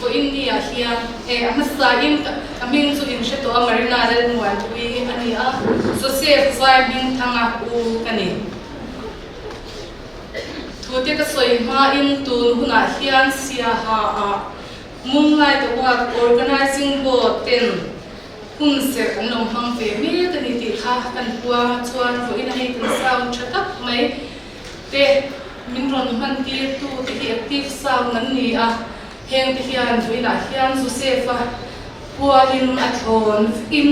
Vawiin ni ah hian e a hmasa in ka hming chu in hre tawh a Marina Lalmuanpui a ni a, Joseph Zai Hmingthanga u ka ni. Thu te ka sawi hma in tun hunah hian Siaha ah Moonlight Award Organizing Board ten hun serh an lo hmang ve mek a ni tih kha kan puang a chuan vawiin a hei kan sound tha tak mai te min rawn hman tir tu te hi active sound an ni a, heng te hian vawiinah hian Joseph-a pualin a thlawn in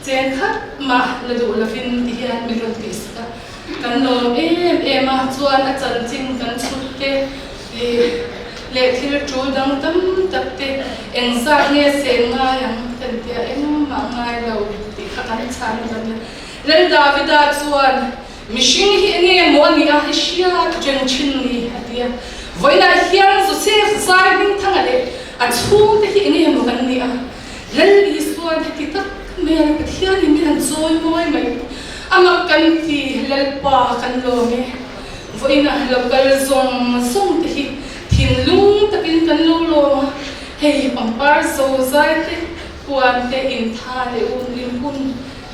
chen khat mah la duh lovin ti hian min rawn tih sak a, kan lawm em em a, chuan a chanchin kan chhut te ih leh thil tul dang tam tak te engzat nge sen ngai ang kan tia engmah ngai lo tih kha kan chhan a ni. Lal Davida chuan Mihring hi enge maw a nih a, i hriat reng thin ni a ti a. Vawiinah hian Joseph zai hmingthanga leh a chhungte hi enge maw kan nih a, Lal Isuan heti tak mai a Pathianin min han chawi mawi mai a mak kan ti, Lalpa kan lawm e. Vawiinah lo kal zawng zawng te hi thinlung takin kan lo lawm a, hei pangpar zo zai te, puan te, intha leh un inhun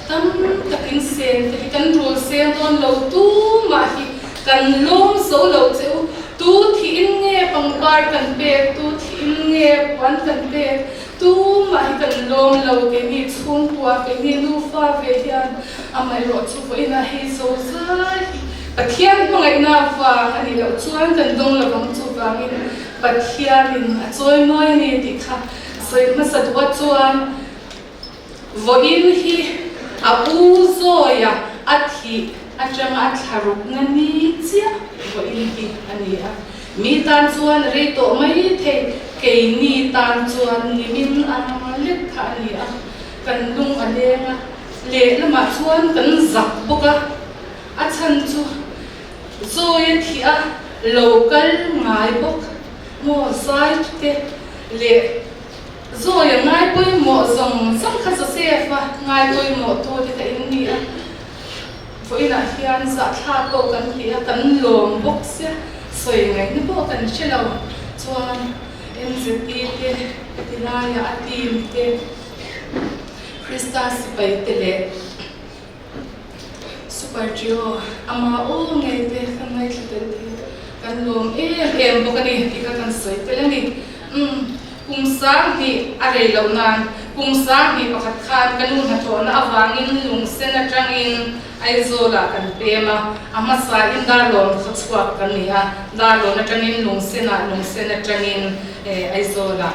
Tam takin sen te hi kan rul seng dawn lo, tumah hi kan lawm zo lo che u. Tu thiin nge pangpar kan pek, tu thiin nge puan kan pek, tumah hi kan lawm lo. Keini chhungkua, keini nufa ve hian amaherawh chu vawiinah hei zo zai hi Pathian hmangaihna vang a nih loh chuan kan dawng lo vang chuvangin Pathianin a chawimawi a ni tih kha sawi hmasa duh a chuan Vawiin hi a u Zawia a thih atanga a thla rukna ni chiah vawiin hi a ni a. Mi tan chuan rei tawh mai thei, keini tan chuan nimin ang lek kha a ni a. Kan lung a leng a, lehlamah chuan kan zak bawk a. A chhan chu Zawia thih a lo kal ngai bawk maw zai te leh Zawia ngai pawimawh zawng zawng kha Joseph-a ngai pawimawh tu te kha in ni a, vawiinah hian zahthlak pawh kan ti a, kan lawm bawk sia, sawi ngaihna pawh kan hre lo. Chuan NZP te heti laia a team te, Krista sipai te leh Super Trio ama aw ngei te kan ngaithla tel thei a, kan lawm em em bawk a ni tih kha kan sawi tel a ni. Umm kum 2000 a rei loh nan kum 2001 khan ka nu hnathawhna avangin lungsen atangin Aizawlah kan pem a, a hmasa in Darlawn khaw chhuak kan ni a, Darlawn atangin lungsenah lungsen atangin Aizawlah.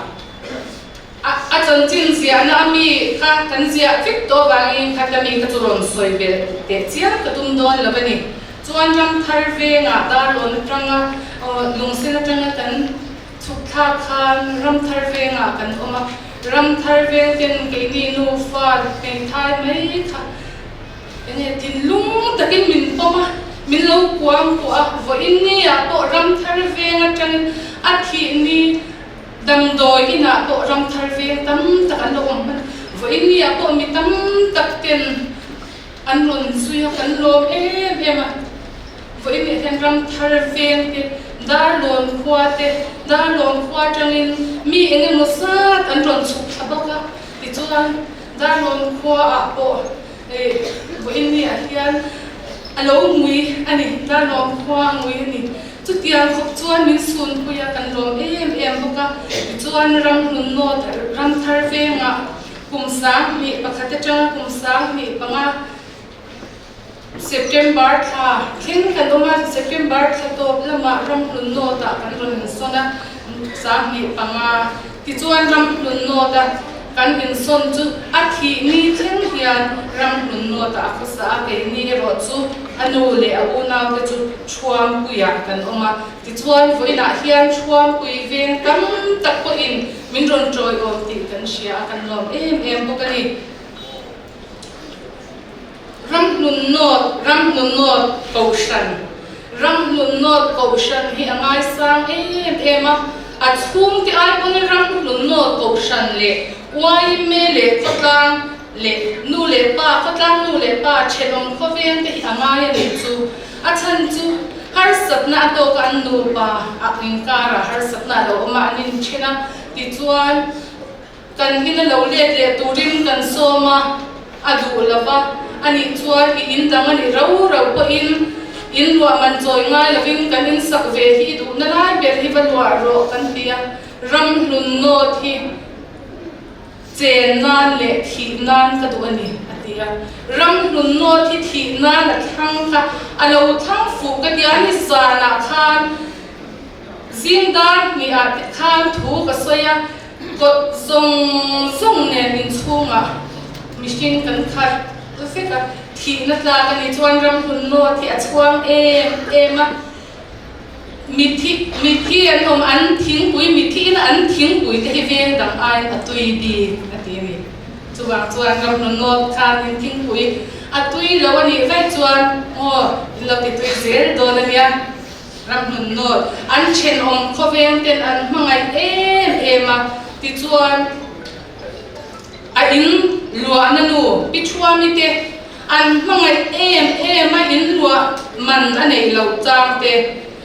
A chanchin ziahna a mi kha kan ziah vek tawh avangin kha ta mi kha chu rawn sawi belh teh chiam ka tum dawn lo a ni. Chuan ram thar vengah Darlawn atanga lungsen atanga kan chhuk thlak khan ram thar vengah kan awm a, ram thar veng ten keini nufa hmethai mai kha enge thinlung takin min pawm a, min lo kuang kuah a, vawiin ni ah pawh ram thar veng atangin a thih ni Damdawi inah pawh ram thar veng tam tak an lo awm hman. Vawiin ni ah pawh mi tam tak ten an rawn zui a, kan lawm em em a. Vawiin ni ah hian ram thar veng te, Darlawn khua te, Darlawn khua atangin mi eng emaw zat an rawn chhuk thla bawk a. Tichuan Darlawn khua ah pawh vawiin ni ah hian a lo ngui a ni, Darlawn khua a ngui a ni. Chutiang khawp chuan min sunpui a, kan lawm em em bawk a. Tichuan ram hmun nawt ram thar vengah kum 2001 atanga kum 2005 September thla thleng kan awm a, September thla tawp lamah ram hlun nawtah kan rawn insawn a, 2005. Tichuan ram hlun nawta kan insawn chu a thih ni thleng hian ram hlun nawtah a khawsa a, keini erawh chu a nu leh a unaute chu Thuampuiah kan awm a. Tichuan vawiinah hian Thuampui veng tam tak pawhin min rawn tawiawm tih kan hria a, kan lawm em em bawk a ni. Ramhlun North, Ramhlun North Kohhran, Ramhlun North Kohhran hi a ngaisang em em a, a chhungte ai pawn Ramhlun North Kohhran leh yma leh khawtlang leh nu leh pa, khawtlang nu leh pa thenawm khawveng te hi a ngai a nih chu. A chhan chu. Harsatna a tawk a, an nupa a inkarah harsatna a lo awm a, an inthen a. Tichuan, kan hina lo let leh turin kan sawm a, a duh lo va. Anih chuan i in dang a nih rau rau pawhin in luah man chawi ngai lovin kan insak ve hi i duhna lai ber hi va luah rawh kan ti a. Ramhlun nawt hi chen nan leh thih nan ka duh a ni, a ti a. Ramhlun nawt hi thih nan a thlang kha a lo thlang fuh ka ti a, ni zanah khan zing dar hnihah te khan thu ka sawi a, kawt zawng zawng nen inchhungah mihring kan khat vek a, thihna tlak a nih chuan ramhlun nawt hi a chhuang em em a. Mithi, mithi an awm, an thingpui, mithiin an thingpui te hi veng dang aiin a tui bik a ti a ni. Chuvang chuan ramhnu nawt khanin thingpui a tui lo a nih vaih chuan aw in lo ti tui zel dawn a nia. Ramhnu nawt an thenawm khawveng ten an hmangaih em em a, tichuan a in luahna nu Pi Thuami te An hmangaih em em a, in luah man a neih loh chang te,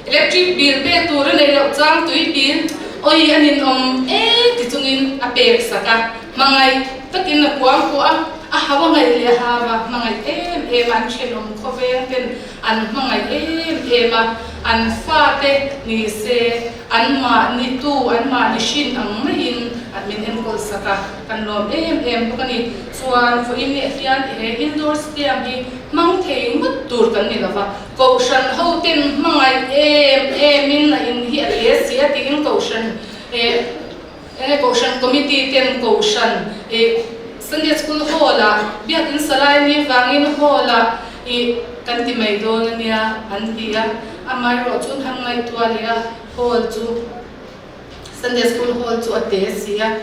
electric bill pek tur a neih loh chang tui bill awi a ninawm e ti chungin a pek sak a, hmangaih takin a kuang kuah a, a hau a ngaih leh a hau a, hmangaih em em a, an thenawm khawveng ten an hmangaih em em a, an fate ni se anmahni tu anmahni hrin ang maiin an min enkawl sak a, kan lawm em em bawk a ni. Chuan vawiin leh hian he indoor stadium hi hmang thei ngawt tur kan ni lova, Kohhran ho ten hmangaih em em in a in hi a hle si a tiin Kohhran eh enge Kohhran committee ten Kohhran eh Sunday School hall ah Biakin Salai ni vangin hall ah ih kan ti mai dawn a nia an ti a, amaherawh chu han ngaihtuah leh a hall chu Sunday School hall chu a te si a.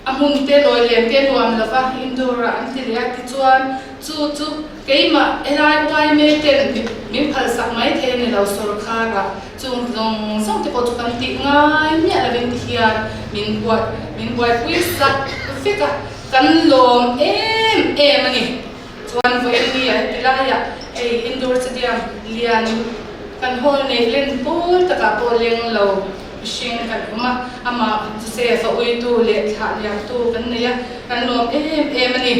A hmun te lawi lem te nuam lova indoor ah an ti leh a, tichuan chu chu keimah helai yma ten min phalsak mai thei a ni lo sawrkhar ah chung zawng zawng te pawh chu kan tih ngai miah lovin ti hian min buai min buaipui sak vek a, kan lawm em em a ni. Chuan vawiin ni ah heti laiah hei indoor stadium lian kan hall nei len pawl takah pawh leng lo mihring kan awm a, amah Joseph a uitu leh thlah liamtu kan nei a, kan lawm em em a ni.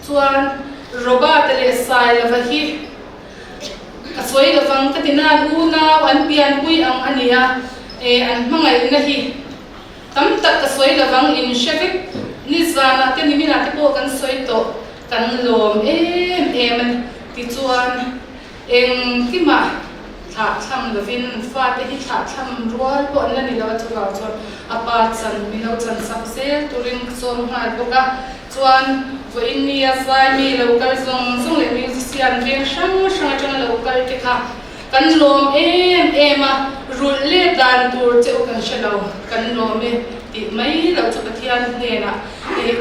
Chuan Robert-a leh Sailova hi ka sawi lovang ka ti nan unau an pianpui ang a ni a, eh an hmangaihna hi Tam tak ka sawi lovang in hre vek, nizanah te niminah te pawh kan sawi tawh, kan lawm em em a ni. Tichuan, engkimah thlah thlam lovin fate hi thlah thlam rual pawh an la ni lo a, chuvang chuan a pa chan mi lo chan sak zel turin ka sawm nghal bawk a. Chuan, vawiin nia zai mi lo kal zawng zawng leh musician veng hrang hrang atanga lo kal te kha Kan lawm em em a, rulh let dan tur che u kan hre lo, kan lawm e tih mai loh chu Pathian hnenah ih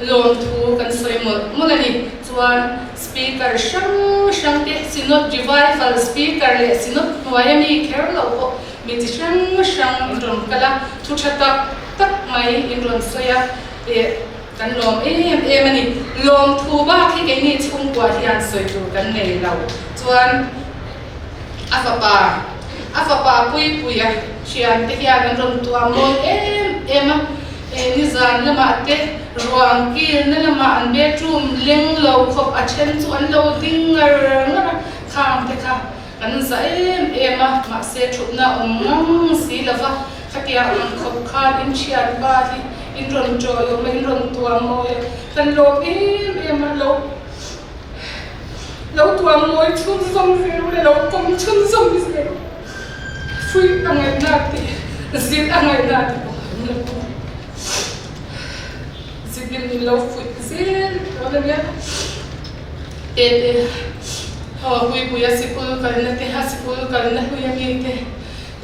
lawmthu kan sawi mawlh mawlh a ni. Chuan speaker hrang hrang te, Synod Revival speaker leh Synod hnuaia mi kher loh pawh mi chi hrang hrang in rawn kal a, thu tha tak tak mai in rawn sawi a, ih kan lawm em em a ni. Lawmthu bak hi keini chhungkua hian sawi tur kan nei lo. Chuan a fapa, a fapa Puipuia thiante hian an rawn tuam mawi em em a, eh nizan lamah te ruang kilna lamah an bedroom leng lo khawp a then chu an lo ding ngar ngar a, khang te kha kan za em em a, mahse thutna awm ngang si lova khatia ang khawp khan in thianpa hi in rawn tawiawm a, in rawn tuam mawi a, kan lawm em em a, lo. Lo tuam mawi chhunzawm zel ule, lo pawm chhunzawm zel fuih a ngaihna tih, zilh a ngaihna tih pawh an lo pawm. Zilhin min lo fuih zel dawn a nia. Tete, aw Puipuia sikul kalna te, a sikul kalna hlui a mi te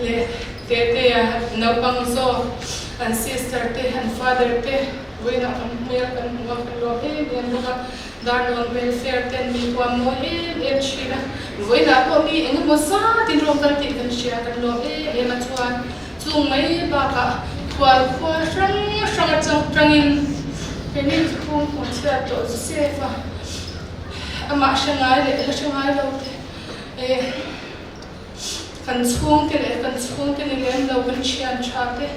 leh Tetea naupang zawk, an sister te, an father te vawiinah kan hmel kan hmu a, kan lawm em em bawk a. Darlawn welfare ten mi huam mawi em em thin a, vawiinah pawh mi eng emaw zatin rawng kal tih kan hria, kan lawm em em a chuan chung mai bakah khual khua hrang hrang atang tangin keini chhung hmuhchhiat tawh Joseph-a amah hre ngai leh la hre ngai lo te eh. Kan chhungte leh kan chhungte ni lem lo kan thian tha te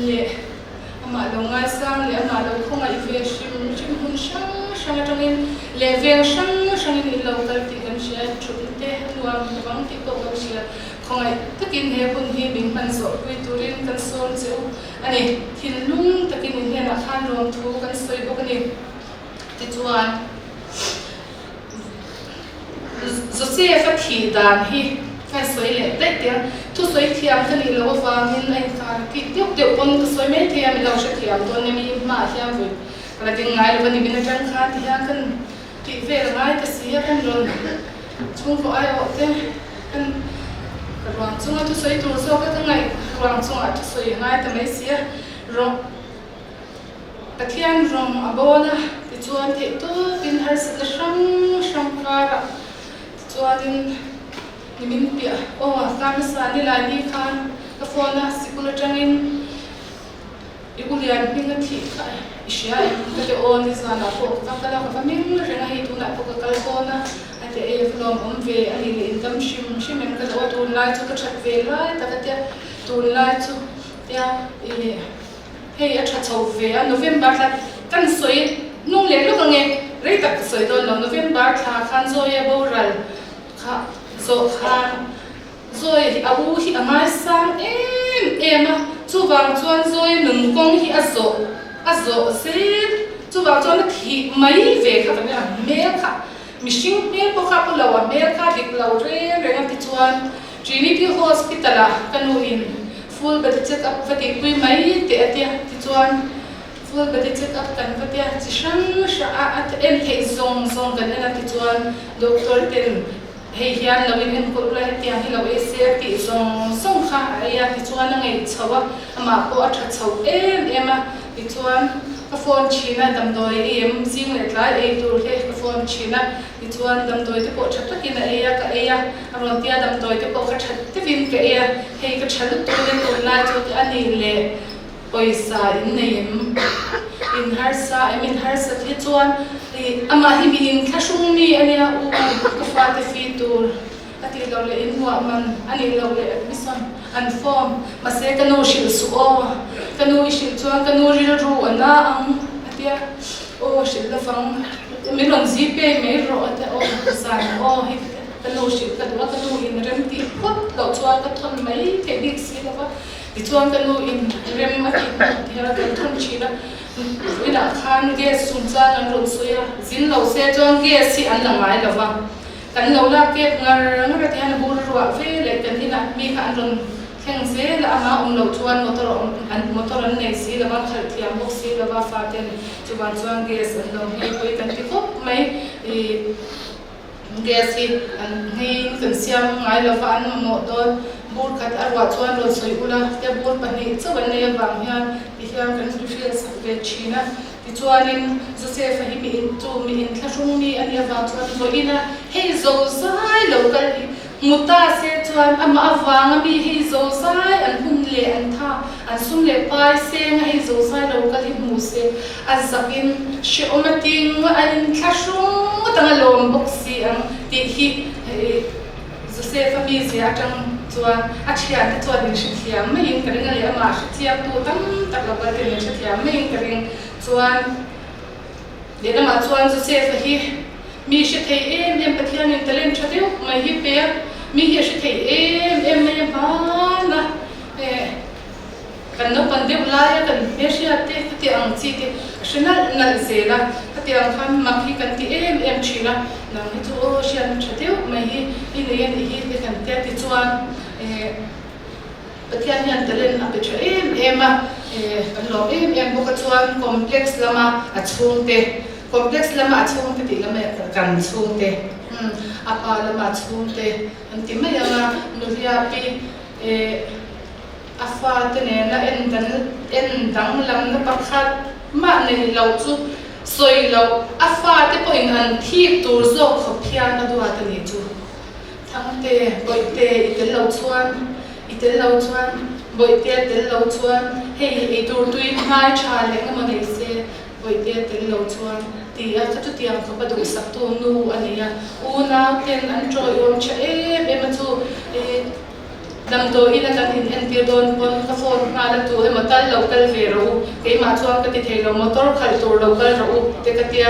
leh amah lo ngaisang leh amah lo khawngaih ve hrim hrim hmun hrang hrang atangin leh veng hrang hrangin in lo kal tih kan hria a, thutna te a nuam lovang tih pawh kan hria. Khawngaih takin he hun hi min hman zawh pui turin kan sawm che u a ni. Thinlung takin in hnenah khan lawmthu kan sawi bawk a ni. Tichuan. Joseph-a thih dan hi ka sawi leh daih teh a, thusawi thiam ka nih loh avangin a inkar tih deuh deuh pawn ka sawi mai thei a, min lo hrethiam dawn nia mi hmaah hian vawi ka la ding ngai lo va ni, min atang khan ti hian kan tih vel a ngai ta si a, kan rawn chhungkaw aiawh te kan ka ruang chunga thusawi tur zawk a ka ngaih ruang chungah thusawi a ngai ta mai si a, rawh. Pathian rawng a bawl a, tichuan theih tawpin harsatna hrang hrang karah tichuanin nimin piah aw kar hmasa ni lai ni khan ka phone a sikul atangin i u lian hming a thih kha i hria em ka ti aw nizanah pawh ka kal a ka va meng reng a hei tunah pawh ka kal dawn a a ti e va lawm awm ve a nih leh indam hrim hrim em ka ti aw tunlai chu ka that ve lai tak a tia tunlai chu tia i Hei a tha chho ve a, November thla kan sawi hnung leh lawk ange, rei tak ka sawi dawn lo, November thla khan Zoe boral kha zawh khan Zoe hi a u hi a ngaisang em em a, chuvang chuan Zoe nun kawng hi a zawh a zawh zel, chuvang chuan a thih mai ve kha ka nia, a hmel kha mihring hmel pawh kha a pu lo, a hmel kha a dik lo reng reng a tichuan Trinity Hospital ah ka nu in Full body check up va tihpui mai teh a tia, tichuan full body check up kan va tia, chi hrang hrang a a en theih zawng zawng kan en a, tichuan doctor ten hei hian lo in enkawl ula hetiang hi lo ei se a tih zawng zawng kha a ei a, tichuan a ngaih chho a, amah pawh a tha chho em em a, tichuan ka phone thin a, damdawi ei em zing leh tlai ei tur te ka phone thin a. Tichuan damdawi te pawh tha takin a ei a, ka ei a, a rawn tia damdawi te pawh kha tha deuhin ka ei a, hei ka tha lutuk in tunlai chu ti a ni le pawisa in nei em? In harsa em? In harsat hi chuan ih amah hi mi in thlahrung mi a nia u ka fate fi tur a tih loh leh in muah man a nih loh leh admission an form mahse ka nu hrilh suh aw ka nu i hrilh chuan ka nu rilru a na ang a tia aw hrilh lovang. Min rawn zi pei mai rawh a ti aw zan aw hei ka nu hrilh ka duh a, ka nu in rem tih phawt loh chuan ka thawn mai theih bik si lo va, tichuan ka nu in rem a tih hnu ti hian kan thawn thin a, inah khan gas chungchang an rawn sawi a, zin lo se chuan gas hi an la ngai lo va, kan lo lak kep ngar ngar a ti hian a bur ruah ve leh kan inah mi kha an rawn Thleng zel a ama awm loh chuan motor awm an motor an nei si lova khalh thiam bawk si lova faten chuvang chuan gas an lo nghei pawh hi kan ti khawp mai ih gas hi an ngheiin kan siam ngai lova an mamawh dawn bur khat a ruah chuan rawn sawi ula tia bur pahnih chauh an nei avang hian tihian kan refill sak ve thin a tichuanin Joseph-a hi mi in chu mi inthlahrung mi a nih avang chuan vawiin a hei zo zai lo kal hi Hmu ta se chuan amah avanga mi hei zozai an hun leh an tha, an sum leh pai seng a hei zozai lo kal hi hmu se, a zakin hrehawm a ting a inthlahrung ngawt ang a lawm bawk si ang tih hi Joseph-a mizia atang chuan a thiante chuan min hrethiam maiin ka ring a leh amah hrethiamtu tam tak lo kal te min hrethiam maiin ka ring chuan lehlamah chuan Joseph-a hi Mi hre thei em em Pathianin talent tha deuh mai hi pe a, mi hi a hre thei em em mai a hman a, eh kan naupang deuh laia kan hmelhriat te khati ang chi te a hre nalh nalh zel a, khati ang khan mak hi kan ti em em thin a, nang hi chu aw hriatna tha deuh mai hi i nei a nih hi te kan tia tichuan eh Pathian hian talent a pe tha em em a, eh kan lawm em em bawk a chuan complex lama a chhungte Complex lama a chhungte tih lam eh kan chhungte umm a pa lama a chhungte an ti mai ang a, Nuhliapi eh a fate nena en dan en danglamna pakhat mah neih loh chu sawi loh a fate pawhin an thik tur zawk khawp hian a duat a nih chu. Thangte, Bawihte i tel lo chuan, i tel lo chuan, Bawihte a tel lo chuan hei eitur tui hmai tha leh engemaw nei se Bawihte tel lo chuan ti a, ka chutiang khawp a duhsaktu nu a ni a, unau ten an tawih awm tha em em a chu i. Damdawiin a kan in entir dawn pawn ka phone nghal a tu emaw tal lo kal ve rawh u, keimah chuan ka ti thei lo, motor khalh tur lo kal rawh u te ka tia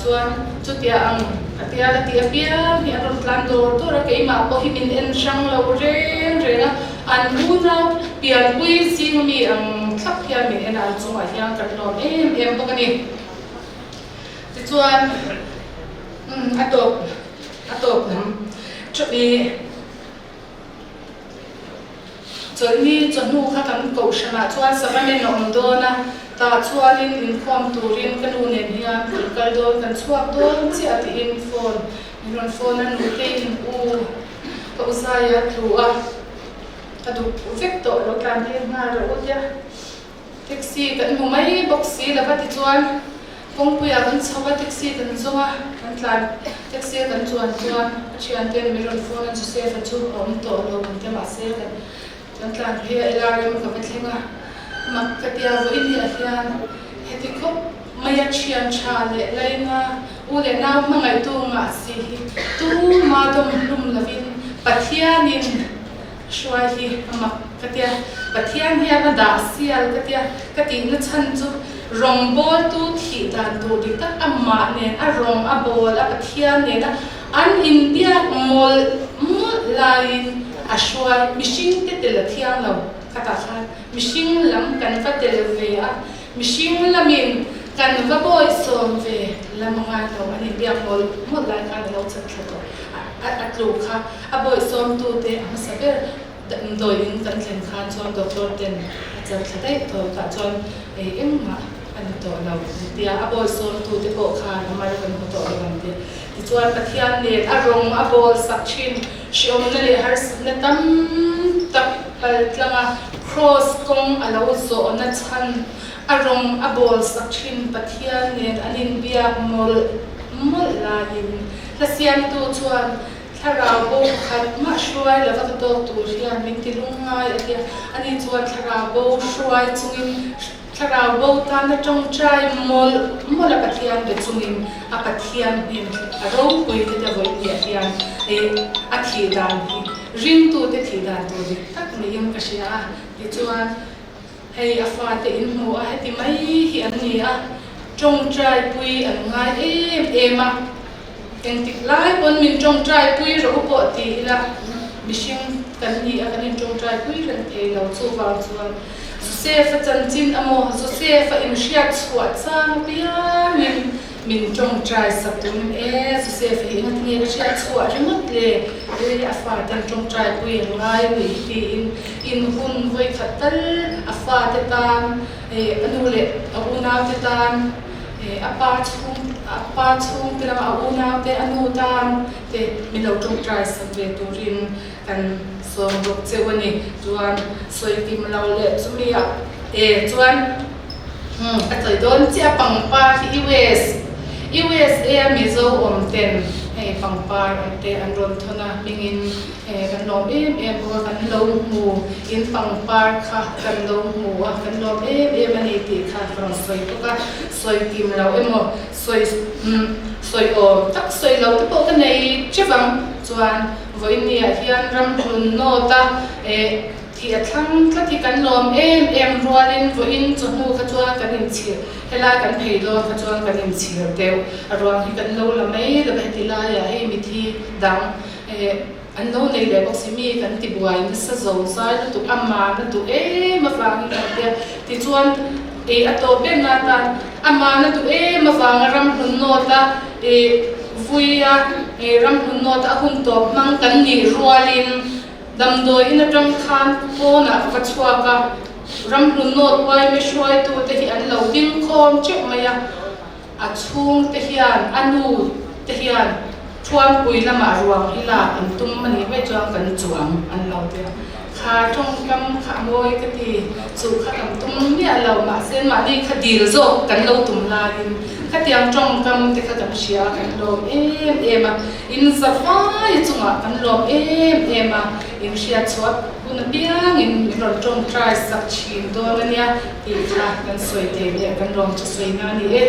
chuan chutia ang a tia la tih apiang hi an rawn tlan dawr dawr a, keimah pawh hi min en hrang lo reng reng a, an unau pianpui zing ami ang thlap hian min en a, an chungah hian kan lawm em em bawk a ni. Tichuan a tawp a tawp lam i. Chawlhni chawhnu kha kan kohhranah chuan sava nen a awm dawn a, tah chuanin inkhawm turin ka nu nen hian kan kal dawn, kan chhuak dawn chiah tiin phone min rawn phone a, nuteiin u ka u Zaia a tlu a, ka duh vek tawh lo tlan phei nghal rawh u tia. Taxi kan hmu mai bawk si lova tichuan kawngpuiah kan chho a, taxi kan zawng a, kan tlan taxi a kan chuan chuan a thianten min rawn phone a Joseph a chu a awm tawh lo kan tia mahse kan kan tlan phei a LRM ka va thleng a, mak ka tia vawiin ni ah hian heti khawp mai a thian tha leh laina u leh nau hmangaihtu ngah si hi tuma dawm hlum lovin Pathianin Hruai hi a mak ka tia, Pathian hian a dah sial ka tia, ka tihna chhan chu rawngbawltu thih dan tur dik tak amah nen a rawng a bawl a Pathian nena an inbiak mawlh mawlh laiin a hruai mihring te tel a thiang lo ka tah khan mihring lam kan va tel ve a mihring lamin kan va bawisawm ve lam a ngai lo an inbiak mawlh mawlh lai khan a lo chat thla tawh a tlu kha. A bawihsawmtute a hmasa ber damdawiin kan thlen khan chuan doctor ten a chal thla daih tawh tah chuan ei engmah a ni tawh lo tia a bawihsawmtute pawh khan a mar kan hmu tawh lo ang tia tichuan Pathian nen a rawng a bawl sak thin hriawmna leh harsatna tam tak pal tlanga kraws kawng a lo zawhna chhan a rawng a bawl sak thin Pathian nen an inbiak mawlh mawlh laiin hla siamtu chuan Thlarau bo pakhat mah hruai lova ka tawk tur hian min ti lungngai a tia. Ani chuan thlarau bo hruai chungin thlarau bo tana tawngtai mawlh mawlh a Pathian be chungin a Pathian hnem a ropui te te vawi hniah hian a thih dan hi ringtute thih dan tur dik tak niin ka hria a. Tichuan hei a fate in hmu a heti mai hi an ni a, tawngtai pui an ngai em em a. Engtik lai pawn min tawngtai pui rawh u pawh ti ila, mihring kan ni a kan intawngtai pui reng thei lo. Chuvang chuan Joseph-a chanchin amaw Joseph-a inhriat chhuah chang apiangin min tawngtai sak turin e, Joseph-a hi engati nge ka hriat chhuah ringawt le? E, a fate an tawngtai pui an ngai a nih hi tiin in hun vawikhat tal a fate tan, a nu leh a unaute tan, A pa chhung, a pa chhungte lama a unaute, a nu tan te min lo tawngtai sak ve turin kan sawm bawk cheu a ni. Chuan sawi kim lo leh chumi ah e chuan umm ka sawi dawn chiah pangpar hi US, USA a Mizo awm ten hei pangpar te an rawn thawn a hmingin He kan lawm em em bawk a, kan lo hmu in pangpar kha kan lo hmu a, kan lawm em em a ni tih kha ka rawn sawi bawk a, sawi kim lo emaw sawi umm sawi awm tak sawi lo te pawh ka nei teuh ang chuan vawiin ah hian ramhlun nawt a eh thih a thlang tlat hi kan lawm em em rualin vawiin chawhnu kha chuan kan inchhir helai kan phei dawn kha chuan kan inchhir deuh a ruang hi kan lo la mai lo va heti laiah hei mithi dang An lo nei leh bawk si mi kan ti buai nasa zo zai lutuk a mana duh em avangin kan tia tichuan ei a tawp ber na tan a mana duh em avanga ramhlun nawt a vui a ramhlun nawt a hun tawp hmang kan nih rualin damdawi in atang khan pawnah ka va chhuak a ramhlun nawt uaime hruaitu te hi an lo ding khawm teuh mai a. A chhungte hian, a nu te hian Thuampui lamah ruang hi lak an tum a nih mai chuan kan chuang an lo ti a. Kha tawngkam kha a mawi ka ti, chu kha kan tum miah lo, mahse mahni kha dil zawk kan lo tum laiin khatiang tawngkam te kha kan hria a, kan lawm em em a, in zavai chungah kan lawm em em a, in hriatchhuah hun apiangin min rawn tawngtai sak thin dawn a nia tih kha kan sawi thei leh kan lawm chu sawi na a ni e.